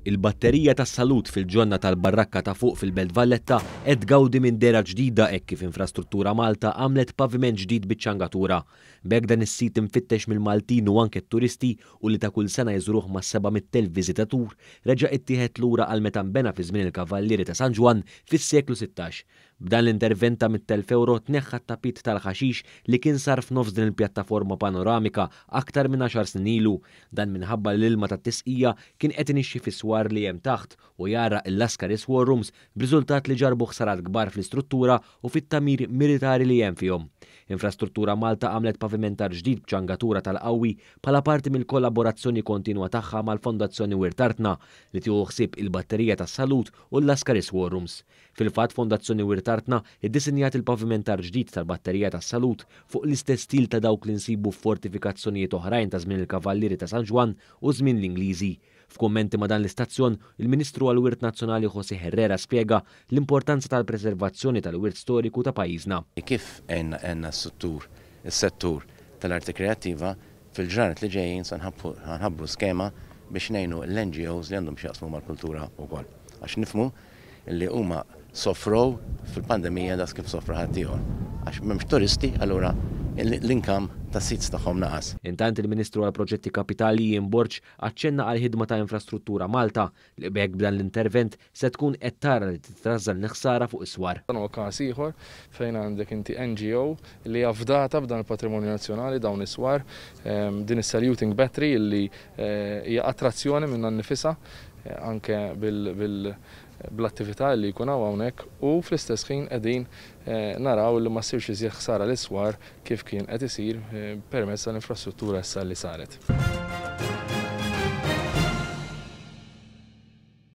Il-batterija tas-salut fil-ġonna tal-Barrakka ta' Fuq fil-Belt Valletta qed tgawdi minn dehra ġdida hekk kif Infrastruttura Malta għamlet paviment ġdid biċ-ċangatura. B'hekk dan is-sit imfittex mill-Maltin u anke t-turisti u li ta' kull sena jżuruh mas-700,000 viżitatur reġa' ittieħed lura għal meta nbena fi żmien il-Kavallieri ta' San Ġwann fis-seklu 16. B'dan l-intervent ta' 100,000 ewro tneħħa t-tapit tal-ħaxix li kien sar f'nofs din il-pjattaforma panoramika aktar minn għaxar snin ilu. Dan minħabba li l-ilma tat-tisqija kien qed inixxi fis-swar li hemm taħt u jgħarraq il-Lascaris War Rooms b'riżultat li ġarrbu ħsarat kbar fl-istruttura u fit-tagħmir militari li hemm fihom. Infrastruttura Malta għamlet pavimentar ġdid b'ċangatura tal-qawwi bħala parti mill-kollaborazzjoni kontinwa tagħha mal-Fondazzjoni Wirt Artna li tieħu ħsieb il-Batterija tas-Salut u l-Lascaris War Rooms. Fil-fatt, Fondazzjoni Wirt Artna ddisinjat il-pavimentar ġdid tal-Batterija tas-Salut fuq l-istess stil ta' dawk li nsibu f'fortifikazzjonijiet oħrajn ta' żmien il-Kavallieri ta' San Ġwann u żmien l-Ingliżi. F'kummenti ma' dan l-istazzjon, il-Ministru għall-Wirt Nazzjonali José Herrera spjega l-importanza tal-preservazzjoni tal-wirt storiku ta' pajjiżna. Kif għenna għenna s-settur is-settur tal-arti kreattiva, fil-ġranet li ġejjin se nħabbru skema biex ngħinu l-NGOs li għandhom x'jaqsmu mal-kultura wkoll. Għax nifhmu li huma sofrow fil-pandemija daqs kif sofra ħaddieħor. Għax m'hemmx turisti allura l-income tas-seats tagħhom naqas. Intant il-Ministru għall-Proġetti Kapitali Ian Borg aċċenna għall-ħidma ta' Infrastruttura Malta li b'hekk b'dan l-intervent se tkun qed tara li titrażżan il-ħsara fuq is-swar. Dan huwa każ ieħor fejn għandek inti NGO li hija fdata b'dan il-patrimonju nazzjonali, dawn is-swar, din is-saluting battery li hija attrazzjoni minnha nnifisha anke bl-attività li jkun hawn hawnhekk u fl-istess ħin qegħdin naraw li ma ssirx iżjed ħsara lis-swar kif kien qed isir permezz tal-infrastruttura issa li saret.